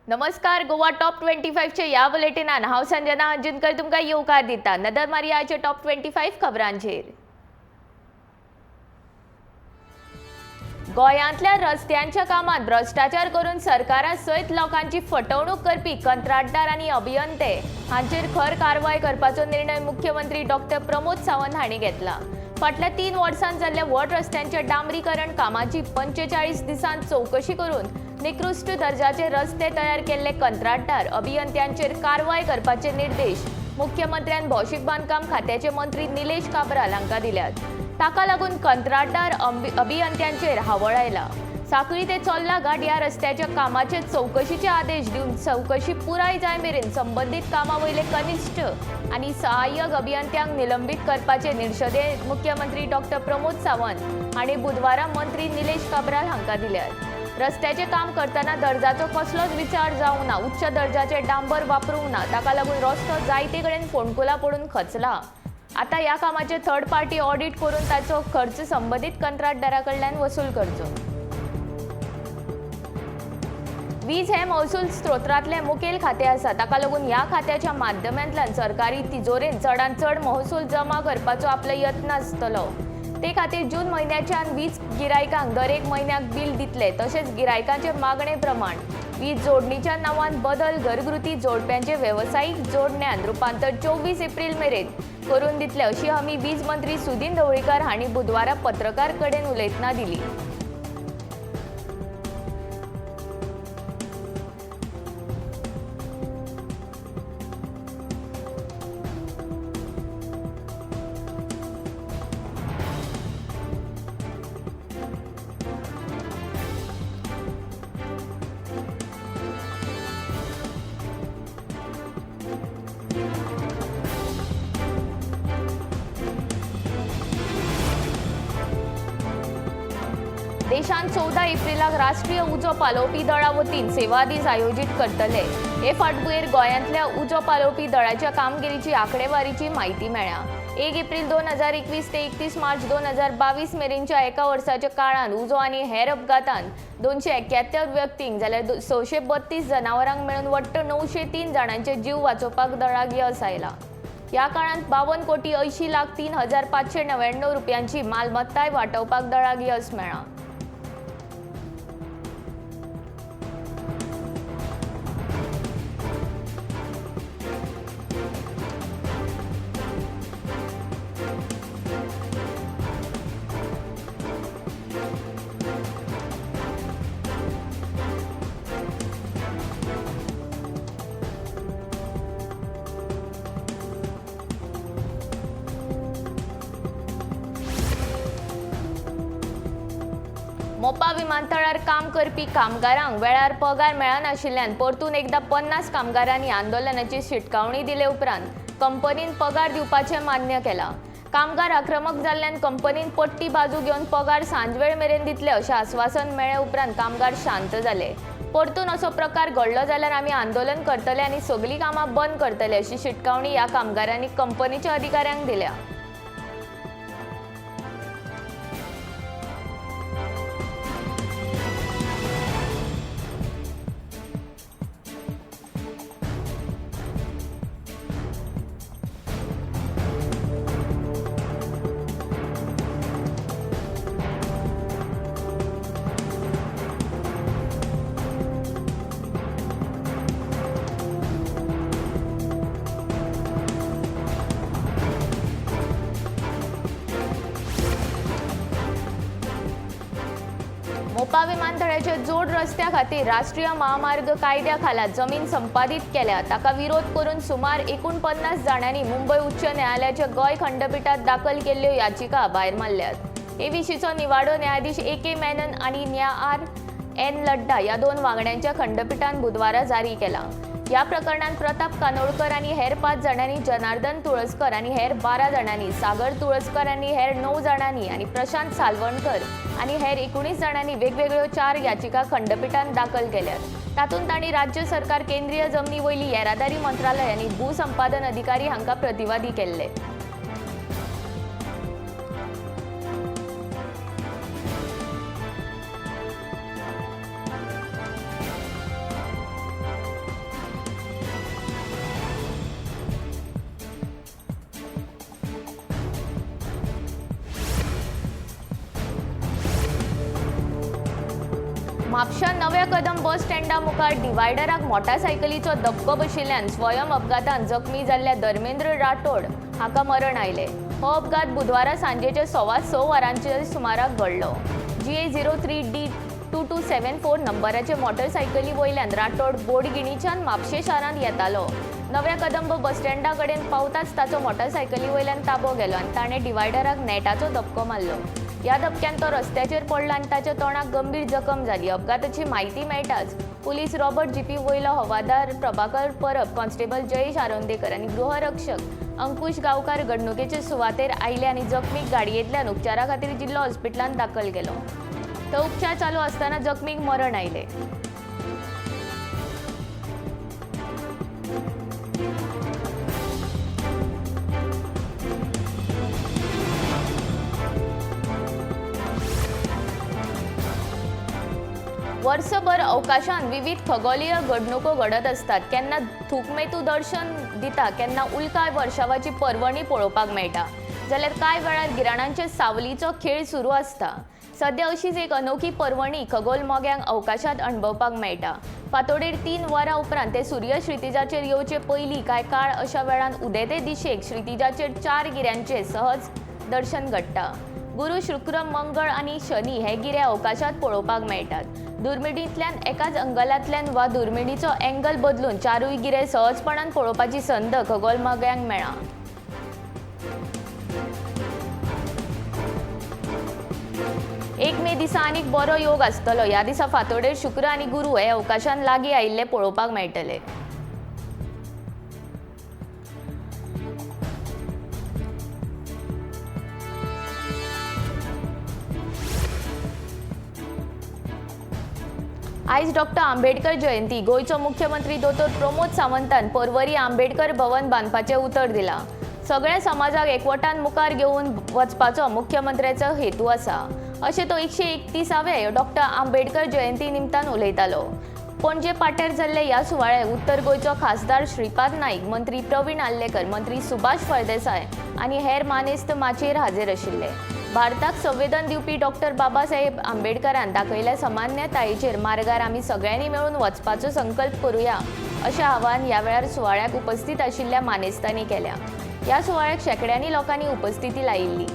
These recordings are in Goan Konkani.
नमस्कार, गोवा टॉप 25 च्या ह्या बुलेटिनान हांव संजना अंजनकर तुमकां येवकार दिता. नदर मारया आयच्या टॉप 25 खबरांचेर. गोंयांतल्या रस्त्यांच्या कामात भ्रश्टाचार करून सरकारा सयत लोकांची फटवणूक करपी कंत्राटदार आनी अभियंते हांचेर खर कारवाय करपाचो निर्णय मुख्यमंत्री डॉक्टर प्रमोद सावंत हांणी घेतला. फाटल्या 3 वर्सांत जाल्ल्या व्हड रस्त्यांच्या डांबरीकरण कामाची 45 दिसांत चवकशी करून निकृश्ट दर्जाचे रस्ते तयार केल्ले कंत्राटदार अभियंत्यांचेर कारवाय करपाचे निर्देश मुख्यमंत्र्यान भौशीक बांदकाम खात्याचे मंत्री निलेश काब्राल हांकां दिल्यात. ताका लागून कंत्राटदार अभियंत्यांचेर हावळ आयला. साखळी ते चोल्ला घाट ह्या रस्त्याच्या कामाचे चवकशीचे आदेश दिवन चवकशी पुराय जाय मेरेन संबंदीत कामा वयले कनिश्ठ आनी सहाय्यक अभियंत्यांक निलंबीत करपाचे निर्शेदे मुख्यमंत्री डॉक्टर प्रमोद सावंत हांणी बुधवारा मंत्री निलेश काब्राल हांकां दिल्यात. रस्त्याचें काम करतना दर्जाचो कसलोच विचार जावंक ना, उच्च दर्जाचे डांबर वापरूंक ना, ताका लागून रस्तो जायते कडेन फोंडकुलां पडून खचला. आतां ह्या कामाचें थर्ड पार्टी ऑडिट करून ताचो खर्च संबंदीत कंत्राटदारा कडल्यान वसूल करचो. वीज हे महसूल स्त्रोतांतलें मुखेल खातें आसा. ताका लागून ह्या खात्याच्या माध्यमांतल्यान सरकारी तिजोरेन चडांत चड महसूल जमा करपाचो आपलो यत्न आसतलो. ते खातीर जून म्हयन्याच्यान वीज गिरायकांक दरेक म्हयन्याक बील दितले. तशेंच गिरायकांचे मागणे प्रमाण वीज जोडणीच्या नांवान बदल घरगुती जोडप्यांचे वेवसायीक जोडण्यांत रुपांतर 24 एप्रील मेरेन करून दितले अशी हमी वीज मंत्री सुदिन ढवळीकार हांणी बुधवारा पत्रकार कडेन उलयतना दिली. देशांत 14 एप्रिलाक राष्ट्रीय उजो पालोवपी दळा वतीन सेवा दीस आयोजीत करतले. हे फाटभुंयेर गोंयांतल्या उजो पालोवपी दळाच्या कामगिरीची आंकडेवारीची म्हायती मेळ्ळ्या. 1 एप्रील 2021 ते 31 मार्च 2022 मेरेनच्या एका वर्साच्या काळांत उजो आनी हेर अपघातांत 271 व्यक्तींक जाल्यार 632 जनावरांक मेळून वट्ट 903 जाणांचे जीव वाचोवपाक दळाक येस आयला. ह्या काळांत 52,80,03,599 रुपयांची मालमत्ताय वाटोवपाक दळाक येस मेळ्ळां. मोपा विमानतळार काम करपी कामगारांक वेळार पगार मेळनाशिल्ल्यान परतून एकदा 50 कामगारांनी आंदोलनाची शिटकावणी दिले उपरांत कंपनीन पगार दिवपाचें मान्य केलां. कामगार आक्रमक जाल्ल्यान कंपनीन पट्टी बाजू घेवन पगार सांजवेळ मेरेन दितले अशें आस्वासन मेळ्ळे उपरांत कामगार शांत जाले. परतून असो प्रकार घडलो जाल्यार आमी आंदोलन करतले आनी सगलीं कामां बंद करतले अशी शिटकावणी ह्या कामगारांनी कंपनीच्या अधिकाऱ्यांक दिल्या. मोपा विमानतळाच्या जोड रस्त्या खातीर राष्ट्रीय महामार्ग कायद्या खाला जमीन संपादीत केल्या. ताका विरोध करून सुमार 49 जाणांनी मुंबय उच्च न्यायालयाच्या गोंय खंडपिठात दाखल केल्ल्यो याचिका भायर मारल्यात. हे विशींचो निवाडो न्यायाधीश ए के मेनन आनी न्या आर एन लड्डा ह्या 2 वांगड्यांच्या खंडपिठान बुधवारा जारी केला. ह्या प्रकरणांत प्रताप कानोळकर आनी हेर 5 जाणांनी, जनार्दन तुळसकर आनी हेर 12 जाणांनी, सागर तुळसकर आनी हेर 9 जाणांनी आनी प्रशांत सालवणकर आनी हेर 19 जाणांनी वेगवेगळ्यो 4 याचिका खंडपिठान दाखल केल्यात. तातूंत तांणी राज्य सरकार, केंद्रीय जमनी वयली येरादारी मंत्रालय आनी भूसंपादन अधिकारी हांकां प्रतिवादी केल्ले. म्हापशा नव्या कदम बस स्टँडा मुखार डिवायडराक मोटारसायकलीचो धपको बशिल्ल्यान स्वयं अपघातान जखमी जाल्ल्या धर्मेंद्र राठोड हाका मरण आयलें. हो अपघात बुधवारा सांजेच्या 6:15 वरांच्या सुमाराक घडलो. GA 03 D 2274 नंबराचे मोटरसायकली वयल्यान राठोड बोडगिणीच्यान म्हापशें शारांत येतालो. नव्या कदंब बस स्टँडा कडेन पावताच ताचो मोटरसायकली वयल्यान ताबो गेलो आनी ताणें डिवायडराक नेटाचो धपको मारलो. ह्या धपक्यान तो रस्त्याचेर पडलो आनी ताच्या तोंडाक गंभीर जखम जाली. अपघाताची म्हायती मेळटाच पुलीस रॉबर्ट जीपी वयलो हवादार प्रभाकर परब, कॉन्स्टेबल जयेश आरोंदेकर आनी गृहरक्षक अंकुश गांवकार घडणुकेचे सुवातेर आयले आनी जखमीक गाडयेंतल्यान उपचारा खातीर जिल्लो हॉस्पिटलांत दाखल केलो. तो उपचार चालू आसतना जखमीक मरण आयलें. वर्सभर अवकाशांत विविध खगोलीय घडणुको घडत आसतात. केन्ना थूकमेतू दर्शन दिता, केन्ना उल्काय वर्षावाची पर्वणी पळोवपाक मेळटा, जाल्यार कांय वेळार गिराणांचे सावलीचो खेळ सुरू आसता. सद्या अशीच एक अनोखी पर्वणी खगोल मोग्यांक अवकाशांत अणभवपाक मेळटा. फांतोडेर 3 वरां उपरांत ते सूर्य क्षितिजाचेर येवचे पयलीं कांय काळ अशा वेळान उदेते दिशेक क्षितिजाचेर 4 गिऱ्यांचे सहज दर्शन घडटा. गुरू, शुक्र, मंगळ आनी शनी हे गिरे अवकाशांत पळोवपाक मेळटात. दुर्मिणींतल्यान एकाच अंगलांतल्यान वा दुर्मिणीचो एंगल बदलून 4 गिरे सहजपणान पळोवपाची संद खगोलमोग्यांक मेळ्ळा. एक मे दिसा आनीक बरो योग आसतलो. ह्या दिसा फांतोडेर शुक्र आनी गुरू हे अवकाशांत लागीं आयिल्ले पळोवपाक मेळटले. आयज डॉक्टर आंबेडकर जयंती. गोंयचो मुख्यमंत्री दोतोर प्रमोद सावंतान पर्वरी आंबेडकर भवन बांदपाचें उतर दिलां. सगळ्या समाजाक एकवटान मुखार घेवन वचपाचो मुख्यमंत्र्याचो हेतू आसा, अशें तो 131व्या डॉक्टर आंबेडकर जयंती निमतान उलयतालो. पणजे पाट्यार जाल्ल्या ह्या सुवाळ्याक उत्तर गोंयचो खासदार श्रीपाद नाईक, मंत्री प्रवीण आर्लेकर, मंत्री सुभाष फळदेसाय आनी हेर मानेस्त माचयेर हाजीर आशिल्ले. भारताक संवेदन दिवपी डॉक्टर बाबासाहेब आंबेडकरान दाखयल्ल्या समान्यतायेचेर मार्गार आमी सगळ्यांनी मेळून वचपाचो संकल्प करुया, अशें आवाहन ह्या वेळार सुवाळ्याक उपस्थित आशिल्ल्या मानेस्तांनी केल्या. ह्या सुवाळ्याक शेंकड्यांनी लोकांनी उपस्थिती लायिल्ली.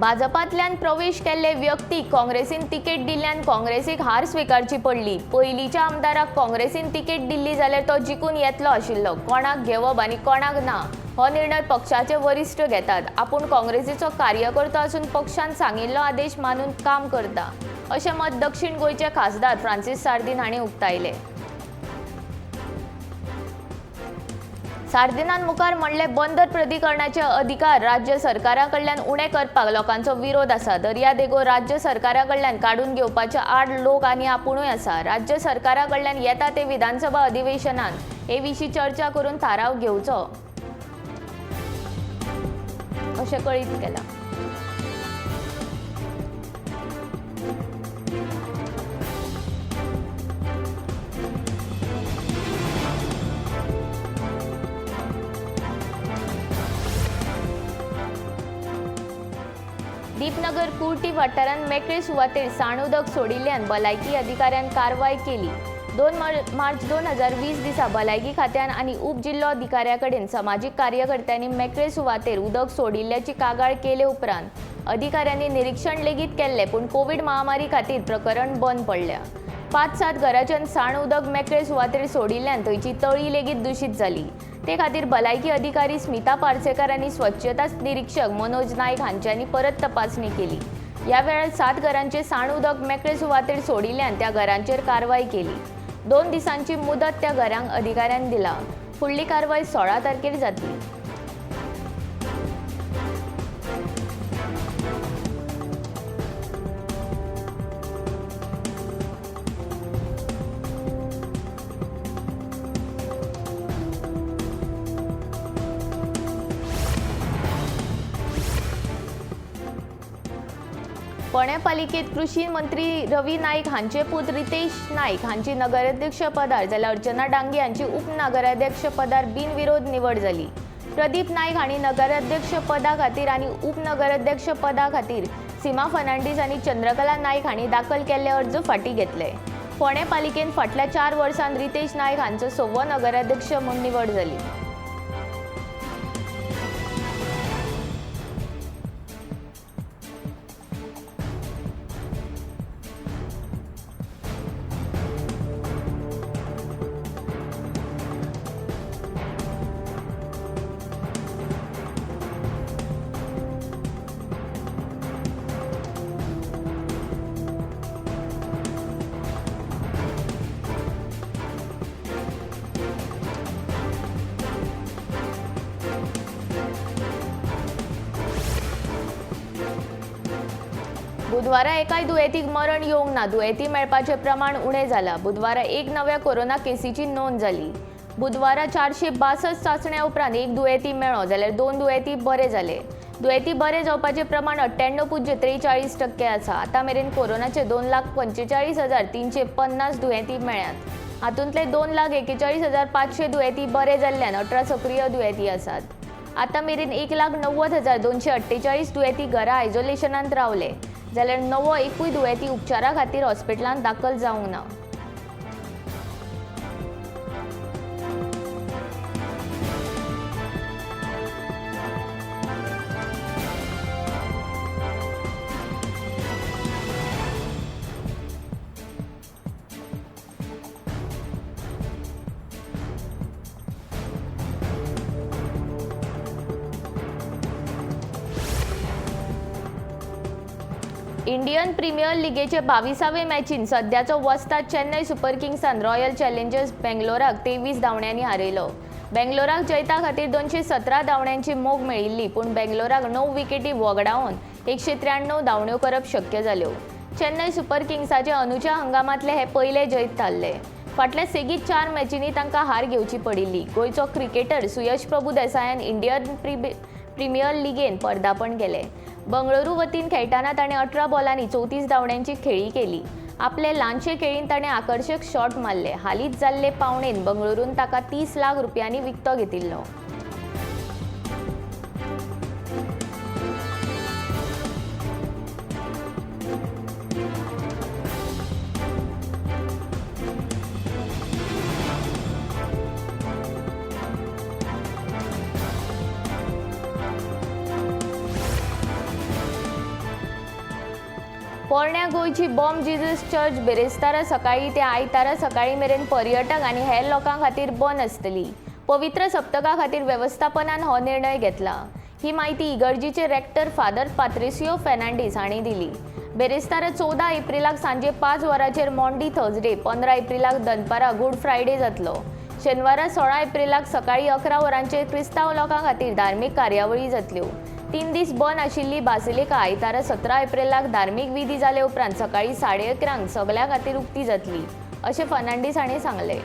भाजपांतल्यान प्रवेश केल्ले व्यक्तीक काँग्रेसीन तिकेट दिल्ल्यान काँग्रेसीक हार स्विकारची पडली. पयलींच्या आमदाराक काँग्रेसीन तिकेट दिल्ली जाल्यार तो जिखून येतलो आशिल्लो. कोणाक घेवप आनी कोणाक ना हो निर्णय पक्षाचे वरिश्ठ घेतात. आपूण काँग्रेसीचो कार्यकर्तो आसून पक्षान सांगिल्लो आदेश मानून काम करता, अशें मत दक्षिण गोंयचे खासदार फ्रांसीस सार्दीन हांणी उक्तायलें. सार्दिनान मुखार म्हणलें, बंदर प्राधिकरणाचे अधिकार राज्य सरकारा कडल्यान उणे करपाक लोकांचो विरोध आसा. दर्यादेगो राज्य सरकारा कडल्यान काडून घेवपाच्या आड लोक आनी आपुणूय आसा. राज्य सरकारा कडल्यान येता ते विधानसभा अधिवेशनात हे विशीं चर्चा करून थाराव घेवचो, अशें कळीत केलां. दीपनगर कुर्टी वाठारांत मेकळे सुवातेर सांड उदक सोडिल्ल्यान भलायकी अधिकाऱ्यान कारवाय केली. 2 मार्च 2020 दिसा भलायकी खात्यान आनी उप जिल्लो अधिकाऱ्या कडेन समाजीक कार्यकर्त्यांनी मेकळे सुवातेर उदक सोडिल्ल्याची कागाळ केले उपरांत अधिकाऱ्यांनी निरीक्षण लेगीत केल्लें, पूण कोवीड महामारी खातीर प्रकरण बंद पडल्या. 5-7 घराच्यान सांड उदक मेकळे सुवातेर सोडिल्ल्यान थंयची तळी लेगीत दुशीत जाली. ते खातीर भलायकी अधिकारी स्मिता पार्सेकर आनी स्वच्छता निरीक्षक मनोज नायक हांच्यांनी परत तपासणी केली. ह्या वेळार 7 घरांचे सांड उदक मेकळे सुवातेर सोडिल्ल्यान त्या घरांचेर कारवाय केली. 2 दिसांची मुदत त्या घरांक अधिकाऱ्यान दिला. फुडली कारवाय 16 तारखेर जातली. फोंडें पालिकेंत कृशी मंत्री रवी नाईक हांचे पूत रितेश नाईक हांची नगराध्यक्ष पदार जाल्यार अर्चना डांगी हांची उपनगराध्यक्ष पदार बिनविरोध निवड जाली. प्रदीप नाईक हांणी नगराध्यक्ष पदा खातीर आनी उपनगराध्यक्ष पदा खातीर सीमा फर्नांडीस आनी चंद्रकला नाईक हांणी दाखल केल्ले अर्ज फाटीं घेतले. फोंडें पालिकेंत फाटल्या 4 वर्सांत रितेश नाईक हांचो 6वो नगराध्यक्ष म्हूण निवड जाली. बुधवारा एकाय दुयेंतीक मरण येवंक ना. दुयेंती मेळपाचें प्रमाण उणें जालां. बुधवारा एक नव्या कोरोना केसीची नोंद जाली. बुधवारा 462 चांचण्या उपरांत एक दुयेंती मेळ्ळो जाल्यार 2 दुयेंती बरे जाले. दुयेंती बरे जावपाचें प्रमाण 98.43% आसा. आतां मेरेन कोरोनाचे 2,45,350 दुयेंती मेळ्ळ्यात. हातूंतले 2,41,500 दुयेंती बरे जाल्ल्यान 18 सक्रीय दुयेंती आसात. आतां मेरेन 1,90,248 दुयेंती घरा आयसोलेशनांत रावले जाल्यार नवो एकूय दुयेंती उपचारा खातीर हॉस्पिटलांत दाखल जावंक ना. इंडियन प्रिमियर लिगेचे 22वे मॅचीन सद्याचो वस्ताद चेन्नय सुपर किंग्सान रॉयल चॅलेंजर्स बेंगलोराक 23 धांवड्यांनी हारयलो. बेंगलोराक जैता खातीर 217 धांवड्यांची मोग मेळिल्ली, पूण बेंगलोराक 9 विकेटी वगडावन 193 धांवड्यो करप शक्य जाल्यो. चेन्नय सुपर किंग्साचे अंदूच्या हंगामांतले हे पयले जैत थारले. फाटल्या सेगीत 4 मॅचींनी तांकां हार घेवची पडिल्ली. गोंयचो क्रिकेटर सुयश प्रभू देसायान इंडियन प्रिमियर लिगेन पदार्पण केलें. बंगळुरू वतीन खेळटना ताणें 18 बॉलांनी 34 धांवड्यांची खेळी केली. आपले ल्हानशे खेळीन ताणें आकर्शक शॉट मारले. हालींच जाल्ले पावणेन बंगळुरून ताका 30 लाख रुपयांनी विकतो घेतिल्लो. पोरण्या गोंयची बॉम जीजस चर्च बिरेस्तारा सकाळी ते आयतारा सकाळी मेरेन पर्यटक आनी हेर लोकां खातीर बंद आसतली. पवित्र सप्तका खातीर वेवस्थापनान हो निर्णय घेतला. ही म्हायती इगर्जीचे रेक्टर फादर पात्रिसियो फेर्नांडीस हांणी दिली. बिरेस्तारा 14 एप्रिलाक सांजे 5 वरांचेर मॉन्डी थर्सडे, 15 एप्रिलाक दनपारां गुड फ्रायडे जातलो. शेनवारा 16 एप्रिलाक सकाळी 11 वरांचेर क्रिस्तांव लोकां खातीर धार्मीक कार्यावळी जातल्यो. 3 दीस बंद आशिल्ली बासिलिका आयतारा 17 एप्रिलाक धार्मीक विधी जाले उपरांत सकाळी 11:30 सगळ्यां खातीर उक्ती जातली अशें फर्नांडीस हांणी सांगलें.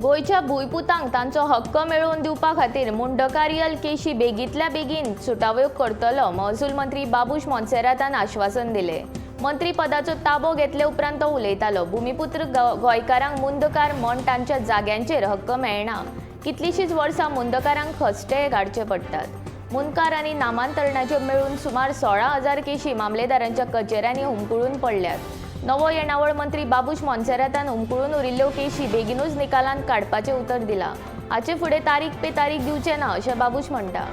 गोंयच्या भूंयपुतांक तांचो हक्क मेळोवन दिवपा खातीर मुंडकारियल केशी बेगींतल्या बेगीन सुटाव्यो करतलो महसूल मंत्री बाबूश मोन्सेरातान आश्वासन दिलें. मंत्रीपदाचो ताबो घेतले उपरांत तो उलयतालो. भूमिपुत्र गोंयकारांक मुंडकार म्हण तांच्या जाग्यांचेर हक्क मेळना. कितलींशींच वर्सां मुंडकारांक खस्टे काडचे पडटात. मुंडकार आनी नामांतरणाच्यो मेळून सुमार 16,000 केशी मामलेदारांच्या कचेऱ्यांनी हुमकळून पडल्यात. नवो येणावळ मंत्री बाबूश मोन्सेरातान हुमकळून उरिल्ल्यो केशी बेगीनूच निकालांत काडपाचें उतर दिलां. हाचे फुडें तारीख पे तारीख दिवचे ना अशें बाबूश म्हणटा.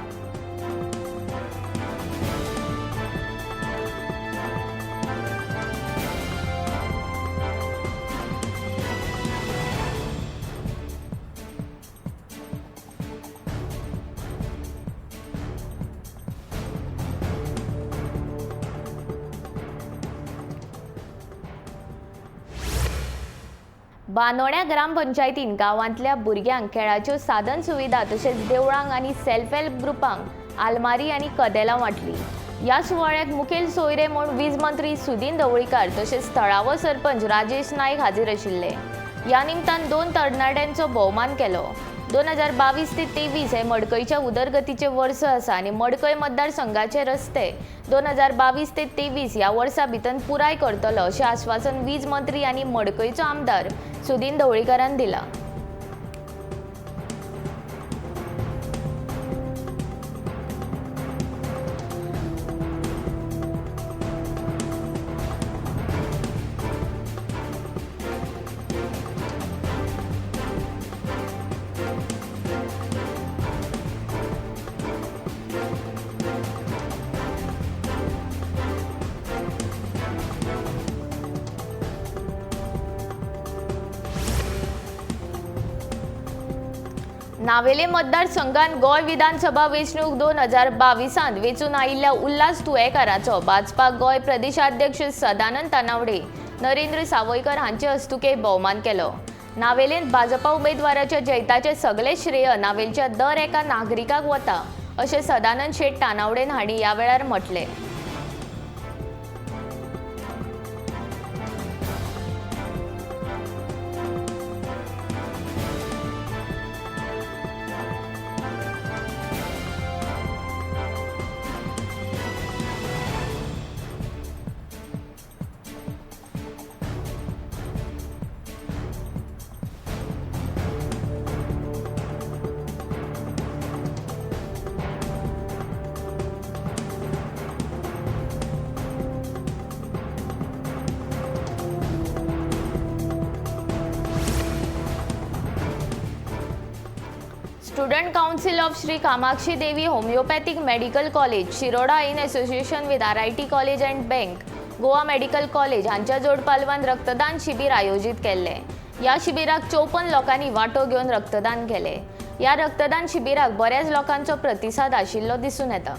बानोड्या ग्रामपंचायतीन गांवांतल्या भुरग्यांक खेळाच्यो साधन सुविधा तशेंच देवळांक आनी सेल्फ हेल्प ग्रुपांक आलमारी आनी कदेलां वांटली. ह्या सुवाळ्याक मुखेल सोयरे म्हूण वीज मंत्री सुदीन ढवळीकार तशेंच थळावो सरपंच राजेश नायक हाजीर आशिल्ले. ह्या निमतान 2 तरणाट्यांचो भोवमान केलो. 2022 ते 23 हे मडकयच्या उदरगतीचे वर्स आसा आनी मडकय मतदारसंघाचे रस्ते 2022 ते 23 ह्या वर्सा भितर पुराय करतलो अशें आश्वासन वीज मंत्री आनी मडकयचो आमदार सुदीन ढवळीकारान दिला. नावेले मतदारसंघात गोंय विधानसभा वेंचणूक 2022 वेंचून आयिल्ल्या उल्हास तुयेंकाराचो भाजपा गोंय प्रदेशाध्यक्ष सदानंद तानावडे, नरेंद्र सावयकर हांचे हस्तुके भोवमान केलो. नावेलेंत भाजपा उमेदवाराच्या जैताचें सगळें श्रेय नावेलच्या दर एका नागरिकाक वता अशें सदानंद शेट तानावडेन हांणी ह्या वेळार म्हटलें. Student Council of Shri Kamakshi Devi Homeopathic Medical College, Shiroda in association with RIT College and Bank, Goa Medical College हांच्या जोडपालवान रक्तदान शिबीर आयोजीत केल्लें. ह्या शिबिराक 54 लोकांनी वांटो घेवन रक्तदान केलें. ह्या रक्तदान शिबिराक बऱ्याच लोकांचो प्रतिसाद आशिल्लो दिसून येता.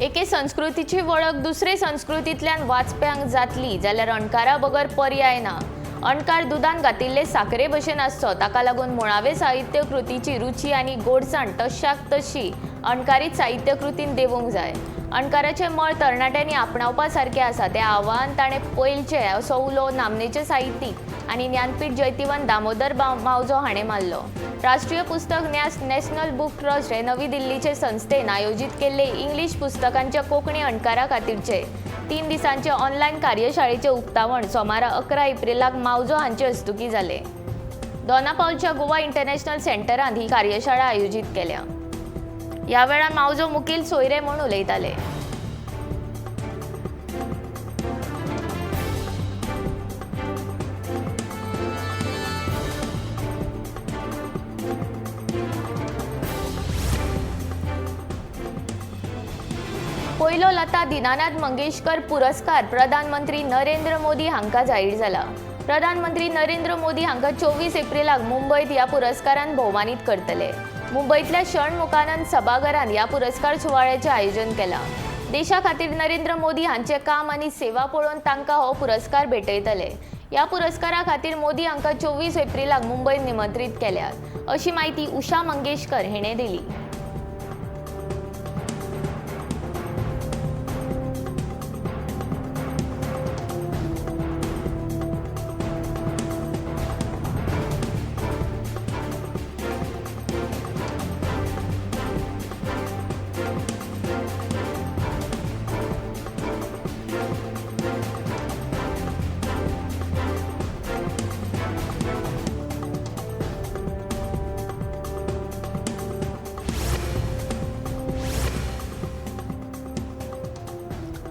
एके संस्कृतीची वळख दुसरे संस्कृतींतल्यान वाचप्यांक जातली जाल्यार अणकारा बगर पर्याय ना. अणकार दुदान घातिल्ले साखरे भशेन आसचो, ताका लागून मुळावे साहित्य कृतीची रुची आनी गोडसाण तशाक तशी अणकारीत साहित्य कृतीन देवूंक जाय. अणकाराचें मळ तरणाट्यांनी आपणावपा सारकें आसा तें आव्हान ताणें पयलचें असो उलो नामनेचे साहित्यीक आनी ज्ञानपीठ जैतिवंत दामोदर मावजो हाणें मारलो. राष्ट्रीय पुस्तक न्यास नॅशनल बूक ट्रस्ट हे नवी दिल्लीचे संस्थेन आयोजीत केल्ले इंग्लीश पुस्तकांच्या कोंकणी अणकारा खातीरचे 3 दिसांचे ऑनलायन कार्यशाळेचें उक्तावण सोमारा 11 एप्रिलाक मावजो हांचे हस्तुकीं जालें. दोनापावलच्या गोवा इंटरनॅशनल सेंटरांत ही कार्यशाळा आयोजीत केल्या. ह्या वेळार मावजो मुखेल सोयरे म्हूण उलयताले. पयलो लता दीनानाथ मंगेशकर पुरस्कार प्रधानमंत्री नरेंद्र मोदी हांकां जाहीर जाला. प्रधानमंत्री नरेंद्र मोदी हांकां 24 एप्रिलाक मुंबयत ह्या पुरस्कारान भोवमानीत करतले. मुंबयतल्या षण्मुखानंद सभाघरांत ह्या पुरस्कार सुवाळ्याचें आयोजन केलां. देशा खातीर नरेंद्र मोदी हांचें काम आनी सेवा पळोवन तांकां हो पुरस्कार भेटयतले. ह्या पुरस्कारा खातीर मोदी हांकां 24 एप्रिलाक मुंबयत निमंत्रीत केल्यात अशी म्हायती उषा मंगेशकर हिणें दिली.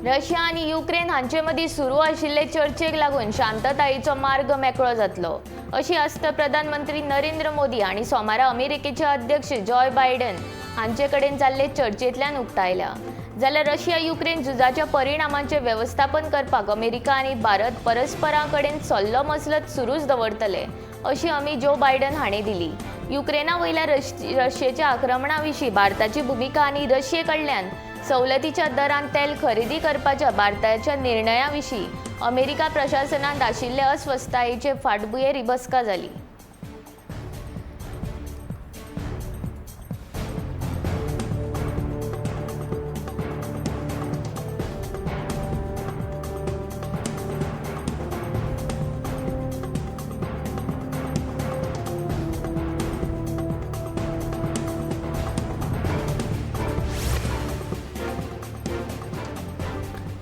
रशिया आनी युक्रेन हांचे मदीं सुरू आशिल्ले चर्चेक लागून शांततायेचो मार्ग मेकळो जातलो अशी आस्त प्रधानमंत्री नरेंद्र मोदी हांणी सोमारा अमेरिकेचे अध्यक्ष जॉय बायडन हांचे कडेन जाल्ले चर्चेंतल्यान उक्तायल्या. जाल्यार रशिया युक्रेन झुजाच्या परिणामांचें वेवस्थापन करपाक अमेरिका आनी भारत परस्परां कडेन सल्लो मसलत सुरूच दवरतले अशी हमी जो बायडन हांणी दिली. युक्रेना वयल्या रशियेच्या आक्रमणा विशीं भारताची भुमिका आनी रशिये कडल्यान सवलतीच्या दरान तेल खरेदी करपाच्या भारताच्या निर्णया विशीं अमेरिका प्रशासनांत आशिल्ले अस्वस्थतायेचे फाटभुंयेर ही बसका जाली.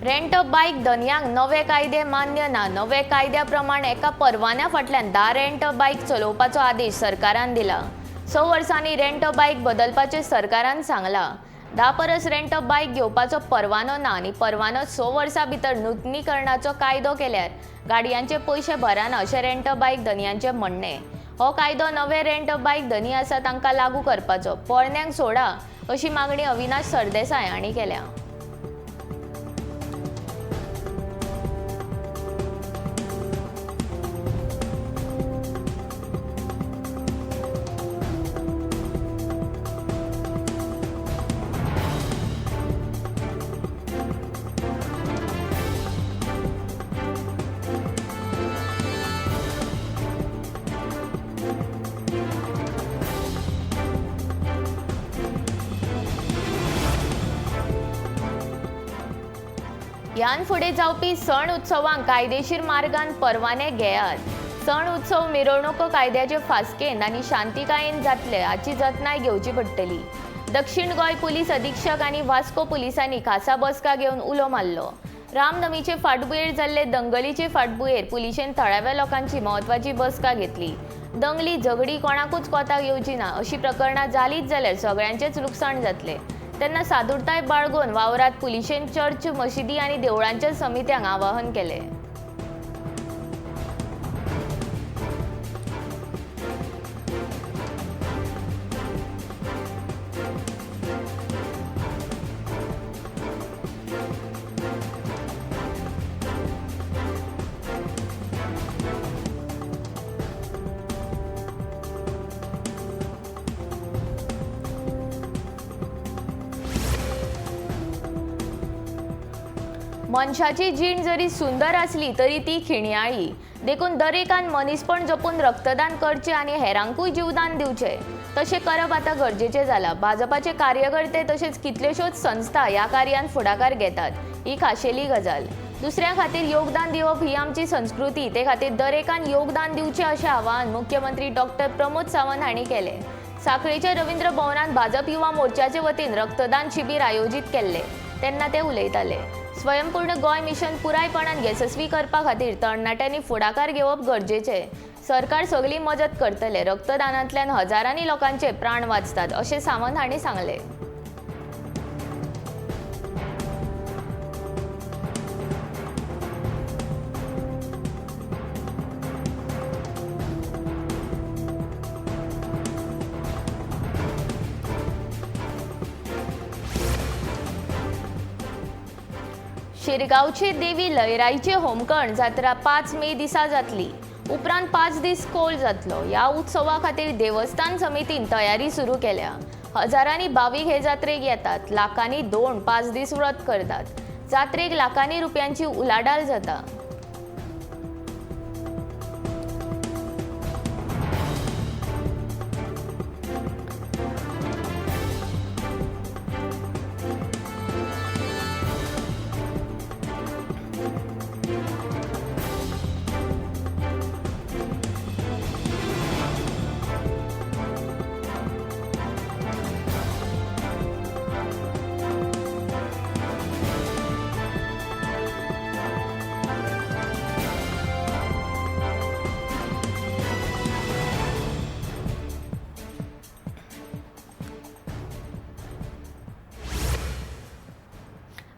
रेंट अ बायक धनयांक नवे कायदे मान्य ना. नवे कायद्या प्रमाण एका परवान्या फाटल्यान 10 रेंट अ बायक चलोवपाचो आदेश सरकारान दिला. 6 वर्सांनी रेंट अ बायक बदलपाचें सरकारान सांगलां. 10 परस रेंट अ बायक घेवपाचो परवानो ना आनी परवानो 6 वर्सां भितर नुतनीकरणाचो कायदो केल्यार गाडयांचे पयशे भरना अशें रेंट अ बायक धनयांचें म्हणणें. हो कायदो नवे रेंट अ बायक धनी आसा तांकां लागू करपाचो, पोरण्यांक सोडा अशी मागणी अविनाश सरदेसाय हांणी केल्या. ह्यान फुडें जावपी सण उत्सवांक कायदेशीर मार्गान परवाने घेयात. सण उत्सव मिरवणुको कायद्याचे फास्केन आनी शांतिकायेन जातले हाची जतनाय घेवची पडटली. दक्षिण गोंय पुलीस अधीक्षक आनी वास्को पुलिसांनी खासा बसका घेवन उलो मारलो. रामनमीचे फाटभुंयेर जाल्ले दंगलीचे फाटभुंयेर पुलिशेन थळाव्या लोकांची म्हत्वाची बसका घेतली. दंगली झगडी कोणाकूच कोताक येवची ना अशी प्रकरणां जालीच जाल्यार सगळ्यांचेच लुकसाण जातलें. तेन्ना सादूरताय बाळगून वावरात पुलिशेन चर्च, मशिदी आनी देवळांच्या समित्यांक आवाहन केलें. मनशाची जीण जरी सुंदर आसली तरी ती खिणयाळी, देखून दरेकान मनीसपण जपून रक्तदान करचें आनी हेरांकूय जीवदान दिवचें. तशें करप आतां गरजेचें जालां. भाजपाचे कार्यकर्ते तशेंच कितल्योश्योच संस्था ह्या कार्यान फुडाकार घेतात ही खाशेली गजाल. दुसऱ्या खातीर योगदान दिवप ही आमची संस्कृती, ते खातीर दरेकान योगदान दिवचें अशें आवाहन मुख्यमंत्री डॉक्टर प्रमोद सावंत हांणी केलें. साखळेच्या रवींद्र भवनांत भाजप युवा मोर्चाचे वतीन रक्तदान शिबीर आयोजीत केल्लें तेन्ना ते उलयताले. स्वयंपूर्ण गोंय मिशन पुरायपणान येसस्वी करपा खातीर तरणाट्यांनी फुडाकार घेवप गरजेचें. सरकार सगली मजत करतले. रक्तदानांतल्यान हजारांनी लोकांचे प्राण वाचतात अशें सावंत हांणी सांगलें. शिरगांवची देवी लयराईचे होमकण जात्रा 5 मे दिसा जातली. उपरांत 5 दीस कोल जातलो. ह्या उत्सवा खातीर देवस्थान समितीन तयारी सुरू केल्या. हजारांनी भावीक हे जात्रेक येतात. लाखांनी 2-5 दीस व्रत करतात. जात्रेक लाखांनी रुपयांची उलाढाल जाता.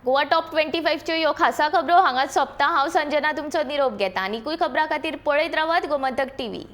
गोवा टॉप 25च्यो ह्यो खासा खबरो हांगाच सोंपता. हांव संजना तुमचो निरोप घेता. आनिकूय खबरां खातीर पळयत रावात गोमंतक टीव्ही.